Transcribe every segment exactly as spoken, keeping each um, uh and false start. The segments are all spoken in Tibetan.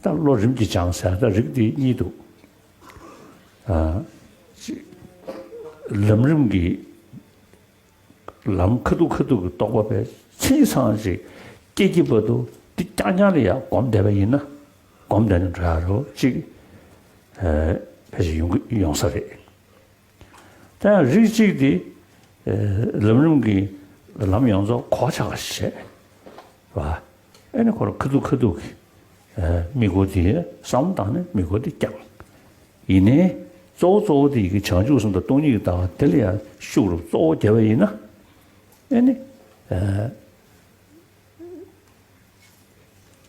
ད་བློ་རིམ་གྱིས་སྦྱངས་ཟེར་ད་རིགས་འདི་གཉིས་འདུག་ཨ། ཅི། ལམ་རིམ་གྱི་ལམ་ཁ་ཐུག་ཁ་ཐུག་གི་རྟོགས་པ་པའི་ཚིག་ཚང་ཞིག་སྐྱེ་སྐྱེ་བར་དུ་འདི་རྐྱང་རྐྱང་ལ་ཡང་སྒོམ་བསྡད་པ་ཡིན་ན། སྒོམ་བསྡད་ན་འགྲོ་ཡ་རོ་གཅིག་ཨ། ཕལ་ཆེར་ཡོང་གི་ཡོང་ས་རེད། ད་ཡང་རིགས་གཅིག་དེ། ཨ། ལམ་རིམ་གྱི་ལམ་ཡོངས་རྫོགས་གོ་ཆག་བྱས་པ། ཨེ་ནི་ཁོ་རང་ཁ་ཐུག་ཁ་ཐུག་གི། ཨ། དམིགས་སྐོར་དེ་བསམ་བློ་བཏང་ནས་དམིགས་སྐོར་དེ་བསྐྱངས། ཡིན་ནའི་གཙོ་བོ་གཙོ་བོ་དེ་ཡི་གེ་བྱང་ཆུབ་སེམས་དང་སྟོང་ཉིད་ཀྱི་ལྟ་བ་དེ་ལ་ཡང་ཤུགས་རུ་གཙོ་བོ་བརྒྱབ་པ་ཡིན་ན། ཨེ་ནི། ཨ།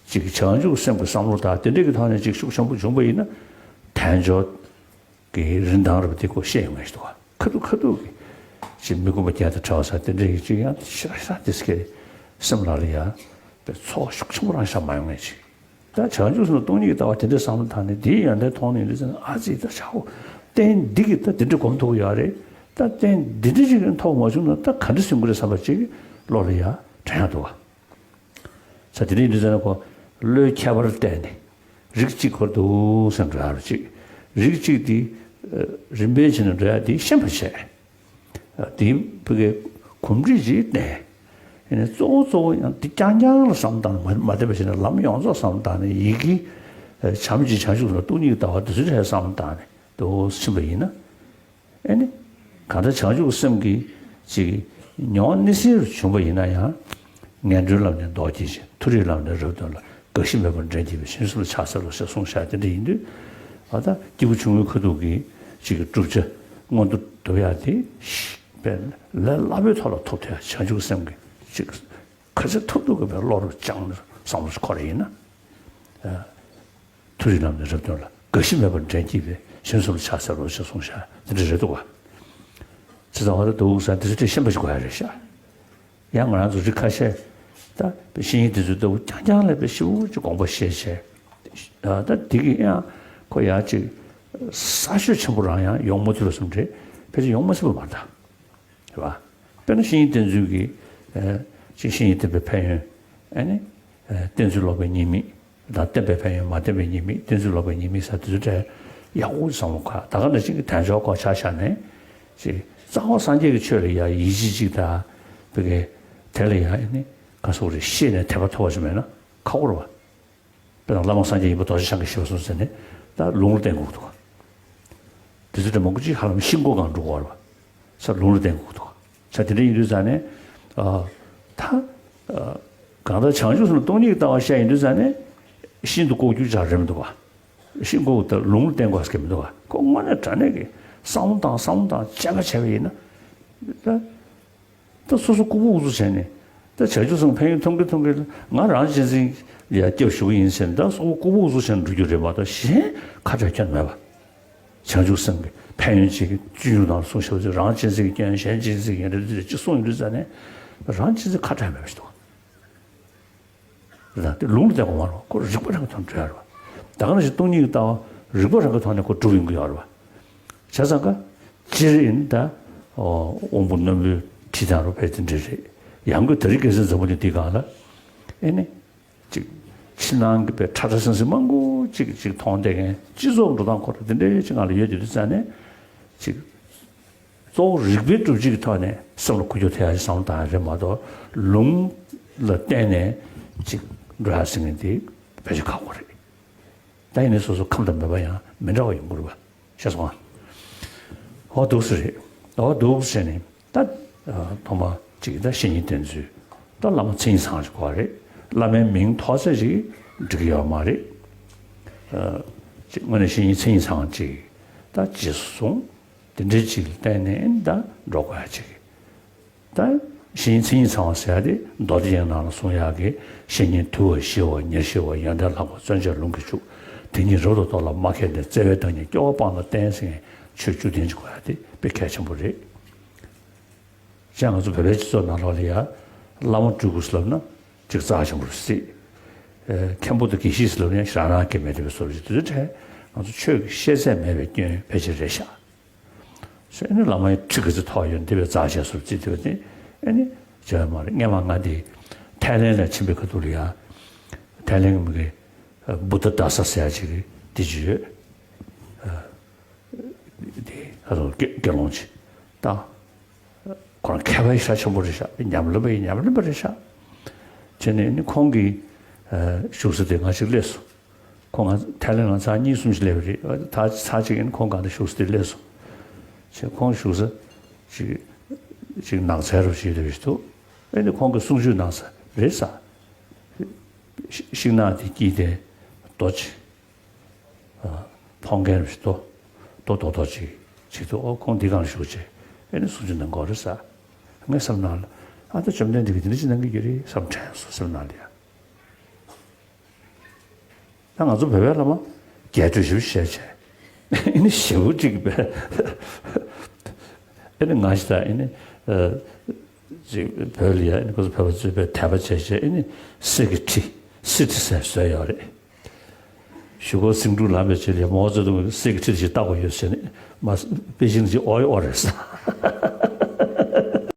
ཅིག་བྱང་ཆུབ་སེམས་ཀྱི་བསམ་བློ་དང་དེ་འདྲ་གི་ཐོག་ནས་ཅིག་ཤུགས་ཆེན་པོ་བྱུང་པ་ཡིན་ན། དལ་འབྱོར་གྱི་རིན་ཐང་རབ་དེ་ཁོ་ཤེས་ཡོང་ངེས་ཤིག་འདུག་ཁ་ཐུག་ཁ་ཐུག་གི་ཅིག་མི་ཁོམ་པ་བརྒྱད་དང་བྲལ་བ་ས་དེ་འདྲ་གི་ཅིག་ཡང་ཤ་ཤ་དེ་སྐད་སེམས་ལ་ལ་ཡ་པའི་ཚོགས་ཤུགས་ཆེན་པོ་རང་ཤ་མ་ཡོང་ངེས་ཅིག་ད་བྱང་ཆུབ་སེམས་དང་སྟོང་ཉིད་ཀྱི་ལྟ་བ་དེ་འདྲ་བསམ་བློ་བཏང་ནས་དེའི་ཡོན་ཏན་མཐོང་ནས་འདི་ཟེར་ན། ཨ་ཙི། ད་ཆའོ། རྟེན་འདི་གིས་ད་དེ་འདྲ་སྒོམ་ཐུབ་ཡོད་རེད། ད་རྟེན་འདི་འདྲ་ཅིག་ཐོབ་མ་བྱུང་ན་ད་ག་འདྲ་སེམས་ཀྱི་རེད་བསམ་པ་ཅིག་བློ་ལ་ཡ་དྲན་ཡག་འདུག་བ། ས་དེ་འདྲ་ཡིན་དུས་ཙང་ནས་ཁོ་བློའི་ཁྱད་པར་བལྟས་ནས་རིགས་གཅིག་ཁོར་འདུག་སེམས་འགྲོ་ཡག་རེད་ཅིག་རིགས་གཅིག་དེ་རིམ་པས་བྱས་ནས་འགྲོ་ཡག་དེ་ཤེས་པར་བྱས། དེ་བུ་གའི་གོམས་འདྲིས་ཅིག་བསྟེན། ཡིན་ནའི་གཙོ་བོ་གཙོ་བོ་ཡང་དེ་རྐྱང་རྐྱང་ལ་བསམ་བཏང་ནས་མ་མ་བསྡད་པ་བྱས་ནས་ལམ་ཡོངས་རྫོགས་བསམ་བཏང་ནས་ཡི་གེ་བྱམས་ཀྱི་བྱང་ཆུབ་ལ་སྟོང་ཉིད་ཀྱི་ལྟ་བ་དེ་ཚོའི་གྲས་བསམ་བཏང་ནས་དུ་ཕྱིན་པ་ཡིན་ན། ཨེ་ནི། གང་ལྟར་བྱང་ཆུབ་སེམས་ཀྱི་ཅིག་མྱོང་བ་སྣང་སྲིད་རུ་བྱུང་བ་ཡིན་ན་ཡང་། ངན་འགྲོའི་ལམ་ནི་ལྡོག་བགྱིད་ཅིང་། མཐོ་རིས་ལམ་ནི་རབ་སྟོན་ལ། རྒ་ཤི་མེད་པར་འདྲེན་བགྱིད་པའི། བྱང་ཆུབ་ལ་ཕྱག་འཚལ་ལོ་ཞེས་གསུངས་བཞག་དེ་འདྲ་ཡིན་དུས། ཨ། ད་སྐྱེས་བུ་ཆུང་ངུའི་ཁ་ཐུག་གི་ཅིག་གི་བསྒྲུབ་བྱ་མངོན་དུ་འགྲུབ་ཡག་དེ་ཞིག་པའི་ལས་སླ་པོའི་ཐོག་ལ་ཐོབ་ཐུབ་ཡག་བྱང་ཆུབ་སེམས་ཀྱི་ཅིག་ག་ཚོད་ཐུབ་ཐུབ་ཀྱི་བའི་བློ་རུ་བཅངས་ནས་བསམ་བློ་ཞིག་འཁོར་ཡིན་ན། ཨ། མཐོ་རིས་ལམ་ནི་རབ་སྟོན་ལ། རྒ་ཤི་མེད་པར་འདྲེན་བགྱིད་པའི། བྱང་ཆུབ་ལ་ཕྱག་འཚལ་ལོ་ཞེས་གསུངས་བཞག་དེ་འདྲ་རེད་འདུག་བ། བྱས་ཙང་བ་ད་འདུག་ས་དེ་ཚོ་དེ་ཤེས་པ་ཞིག་དགོས་ཡ་རེད་ཤག་ཡང་ང་རང་ཚོ་རིགས་ཁ་ཤས་ད་བཤེས་གཉེན་དེ་ཚོའི་ལྟ་བུ་རྐྱང་རྐྱང་ལ་དཔེ་ཞེ་པོ་ཅིག་དགོངས་པ་བཞེས་བྱས། ད་དེ་གི་ཡང་ཁོ་ཡང་ཅིག་གསར་ཤོས་ཆེན་པོ་རང་ཡང་ཡོང་མ་ཐུབ་པ་བཟོ་འདྲ་ཕལ་ཆེར་ཡོང་མ་སྲིད་པ་མ་རེད་ད། རེད་བ། དཔེར་ན་བཤེས་གཉེན་བསྟེན་ཚུལ་གྱི། ཨ། ཅིག་བཤེས་གཉེན་བསྟེན་པའི་ཕན་ཡོན། ཨ་ནི། ཨ། བསྟེན་ཚུལ་ལོག་པའི་ཉེས་དམིགས་དང་། བསྟེན་པའི་ཕན་ཡོན། མ་བསྟེན་པའི་ཉེས་དམིགས། བསྟེན་ཚུལ་ལོག་པའི་ཉེས་དམིགས་ཟེར་དེ་ཚོ་འདྲ་ཡག་པོ་བསམ་བློ་འཁོར། ད་ག་ནང་བཞིན་གྱི་དལ་འབྱོར་སྐོར་ཆ་བཞག་ནས། ཅིག་རྩ་བ་སངས་རྒྱས་ཀྱི་ཆོས་ལ་ཡ་ཡིད་ཆེས་ཅིག་དང་། བི་གའི་དེ་ལ་ཡ་ཨ་ནི་ག་སོགས་རེ་ཤེས་ནས་དད་པ་ཐོབ་པ་ཞིག་མེད་ན་ཁག་པོ་རེད་བ། དཔེར་ན་བླ་མ་སངས་རྒྱས་ཡིན་པ་རྡོ་རྗེ་འཆང་གིས་ཞེས་པ་སོགས་ཟེར་ནས་ད་ལུང་ལ་བརྟེན་དགོས་འདུག་དེ་ཚོ་དེ་མང་པོ་ཅིག་ཧ་ལམ་ཤིང་སྒོ་སྒང་འགྲོ་དགོས་རེད་བ། ས་ལུང་ལ་བརྟེན་དགོས་འདུག་ས་དེ་འདྲ་ཡིན་དུས་ཙང་ནས། ཨ། ད། ཨ། གང་ལྟར་བྱང་ཆུབ་སེམས་སྟོང་ཉིད་ཀྱི་ལྟ་བ་བཤད་ཡིན་དུས་ཙང་ནས། ཤིན་ཏུ་ལྐོག་གྱུར་ཅིག་རེད་མི་འདུག་བ། ཤིང་སྒོ་ད་ལུང་ལ་བརྟེན་དགོས་ཀྱི་མི་འདུག་བ། ཁོ་དངོས་གནས་དྲང་གནས་ཀྱི་བསམ་བློ་བཏང་བསམ་བློ་བཏང་དཔྱད་པ་བྱས་པ་ཡིན་ན། ད། ད་སོ་སོ་ལྐུགས་པ་ཨུ་ཚུགས་བྱས་ནས། ད་བྱང་ཆུབ་སེམས་ཕན་ཡོན་ཐོན་གི་ཐོན་གི། ང་རང་གཅེས་འཛིན་ལ་སྐྱབས་ཞུ་གི་ཡིན་ཟེར་ནས་ད་སོ་སོ་ལྐུགས་པ་ཨུ་ཚུགས་བྱས་ནས་འགྲོ་རྒྱུ་རེད་མ་གཏོགས་གཞན་ཁ་བྲལ་ཁྱོན་མེད་པ། བྱང་ཆུབ་སེམས་ཀྱི་ཕན་ཡོན་ཅིག་གི་སྤྱོད་འཇུག་ནང་གསུངས་ཤོག་ཅིག་རང་གཅེས་འཛིན་གྱི་སྐྱོན། གཞན་གཅེས་འཛིན་གྱི་སྐྱོན་རེད་ཅེས་གསུངས་ཡོད་དུས་ཙང་ནས། རང་གཅེས་འཛིན་ཁ་བྲལ་མེད་པ་ཞིག་འདུག་ད་དེ་ལུང་ལ་བརྟེན་དགོས་མ་རེད་བ། ཁོ་རིགས་པ་རང་གི་ཐོག་ནས་འགྲོ་ཡ་རེད་བ། ད་ག་ནང་བཞིན་སྟོང་ཉིད་ཀྱི་ལྟ་བ་རིགས་པ་རང་གི་ཐོག་ནས་ཁོ་སྒྲུབ་ཡོང་གི་ཡོད་རེད་བ། བྱས་ཙང་ཀ། སྤྱིར་ཡིན་ད། ཨོ། དབང་པོ་རྣོན་པོའི་ཁྲིད་སྟངས་རུ་བས་དེ་འདྲ་རེད། ཡང་སྒོས་ད་རིག་གེ་སར་འཛམ་བུ་གླིང་འདིའི་སྒང་ལ། ཨེ་ནི། ཅིག་ཕྱི་ནང་གི་པའི་ཁྲ་ཁྲ་སིང་སིང་མང་པོ་ཅིག་ཅིག་མཐོང་བསྡད་མཁན་སྤྱི་ཚོགས་འགྲོ་སྟངས་ཁོ་ར་དེ་འདྲའི་ཅིག་ང་ལ་ཡོད་དེ་དུས་ཙང་ནས། ཅིག་གཙོ་བོ་རིགས་པའི་སྒྲུབ་བྱེད་ཀྱི་ཐོག་ནས་སེམས་ལ་འཁོར་རྒྱུག་ཐེབས་ཡ་ཞིག་བསམ་བློ་བཏང་ཡ་རེད་མ་གཏོགས། ལུང་ལ་བརྟེན་ནས་ཅིག་འགྲོ་ཡ་ཟེར་མཁན་དེ་ཕལ་ཆེར་ཁག་པོ་རེད། ད་ཡིན་ནའི་སོ་སོ་ཁམས་དང་མོས་པ་ཡང་མི་འདྲ་བ་ཡོང་གི་རེད་བ། ཤེས་སོང་ཨ། འོ་འདུག་སེ་རེད། འོ་འདུག་སེ་ནས་ད། ཨ། ཐོག་མ་ཅིག་ད་བཤེས་གཉེན་བསྟེན་ཚུལ། ད་བླ་མ་མཚན་ཉིད་ཚང་ཞིག་དགོས་རེད། བླ་མའི་མིང་ཐོགས་ཚད་ཅིག་འགྲིག་གི་ཡོད་མ་རེད། ཨ། ཅིག་དངོས་གནས་བཤེས་གཉེན་མཚན་ཉིད་ཚང་ཅིག་ད་རྗེས་སུ་བཟུང་། དེ་འདྲའི་ཅིག་ལ་བརྟེན་ནས་ད་འགྲོ་དགོས་ཡ་ཅིག་ད་བཤེས་གཉེན་མཚན་ཉིད་ཚང་བ་ཟེར་ཡ་དེ་མདོ་སྡེ་དབྱིངས་ནང་ལ་གསུངས་ཡག་གི། བཤེས་གཉེན་དུལ་བ་ཞི་བ་ཉེར་ཞི་བ། ཡོན་ཏན་ལྷག་པ་བརྩོན་བཅས་ལུང་གིས་ཕྱུག་དེ་ཉིད་རབ་ཏུ་རྟོགས་ལ་མ་མཁས་ལྡན། བརྩེ་བའི་བདག་ཉིད་སྐྱོ་བ་སྤངས་ལ་བསྟེན། ཟེར་མཁན་ཆོས་བཅུ་ལྡན་ཅིག་དགོས་ཡ་དེ་དཔེ་གལ་ཆེན་པོ་རེད། ཅང་ང་ཚོ་བོད་པའི་སྤྱི་ཚོགས་ནང་ལོགས་ལ་ཡ་བླ་མ་སྤྲུལ་སྐུ་ཟེར་ལབ་ན་ཅིག་རྩ་ཆེན་པོ་རེད་སྲིད། ཨེ། མཁན་པོ་དང་དགེ་བཤེས་ཟེར་ལབ་ན་ཡང་རང་རང་གི་མེད་བསྡད་པའི་བཟོ་འདྲ་ཅིག་དེ་ཚོའི་གྲས་ང་ཚོ་ཆོས་ཀྱི་ཤེས་ཚད་མེད་པའི་སྐྱོན་ཕལ་ཆེར་རེད་ཤག་སོ་ཨ་ནི་བླ་མའི་ཁྲི་ག་ཚོད་མཐོ་ཡོད་འདི་བའི་རྩ་ཆེ་སོར་རྩིས་དེ་བ་དེ་ཨ་ནི་བྱས་མ་རེད། སྔས་མ་ང་འདི་ཐའི་ལེན་ལ་ཕྱིན་པའི་ཁ་ཐུག་ལ་ཡ་ཐའི་ལེན་གྱི་མི་གི་ བུདྡྷ་དཱ་ས་ཟེར་ཡ་ཅིག་གི་དེ་ཅིག་ཡོད། དེ་ཨ་རོ་དགེ་དགེ་སློང་ཅིག་ད། ཁོ་རང་མཁས་པ་ཡི་ཤ་ཆེན་པོ་རེད་ཤག་ཉམས་ལེན་པ་ཡི་ཉམས་ལེན་པ་རེད་ཤག་བྱས་ནས་ནི་ཁོང་གི་བཞུགས་ས་དེ་ང་ཅིག་སླེབས་སོང་། ཁོང་ང་ཐའི་ལེན་ལ་ཚར་གཉིས་གསུམ་ཞིག་སླེབས་པ་རེད། ད་ཚར་གཅིག་ཡིན་ཁོང་གང་དུ་བཞུགས་ས་དེ་སླེབས་སོང་། བྱས་ཁོང་བཞུགས་ས་ཅིག་ཅིག་ནགས་ཚལ་རུ་ཞིག་ལ་བཞུགས་འདུག་ཨེ་ནི་ཁོང་གི་གསུང་ཆོས་གནང་ས་རེད་ས། ཤིང་ནགས་དེ་དཀྱིལ་དེ་རྡོ་ཅིག་ཕོང་མཁན་རུ་ཞིག་རྡོ་རྡོ་རྡོག་རྡོག་ཅིག་ཅིག་འདུག་ཨོ་ཁོང་འདི་གང་བཞུགས་བྱས་ཨེ་ནི་གསུང་ཆོས་གནང་གི་ཡོད་རེད་ས། ངས་བསམ་ནང་ལ་ཨ་ད་བཅོམ་ལྡན་འདས་ཀྱིས་འདི་འདྲ་ཅིག་གནང་གི་ཡོད་རེད་བསམ་དྲན་སོང་བསམ་ནང་ལ་ཡ། ད་ང་ཚོ་བོད་པའི་བླ་མ་རྒྱས་སྤྲོས་ཞིབ་བཤད་བྱས། ཨེ་ནི་ཞེ་པོ་ཅིག་བས། ཨེ་ནི་ང་ཞིག་ད་ཨེ་ནི་ཅིག་བོད་ལ་ཡ་ཨེ་ནི་ཁོ་ཚོ་བོད་པ་ཚོས་པའི་དད་པ་བྱས་བྱས་ཨེ་ནི་གསེར་གྱི་ཁྲི་གསེར་ཁྲི་ཟེར་བཟོས་ཡོད་རེད། གཞུག་གུ་ཟིང་འཁྲུག་ལངས་པའི་རྗེས་ལ་མའོ་ཙེ་ཏུང་གིས་གསེར་གྱི་ཁྲི་དེ་ཞིག་བཏགས་དགོས་ཡོད་ཟེར་ནས་མ་པེ་ཅིང་ལ་ཅིག་ཨོ་ཡོ་ཨོ་རེད་ཟེར།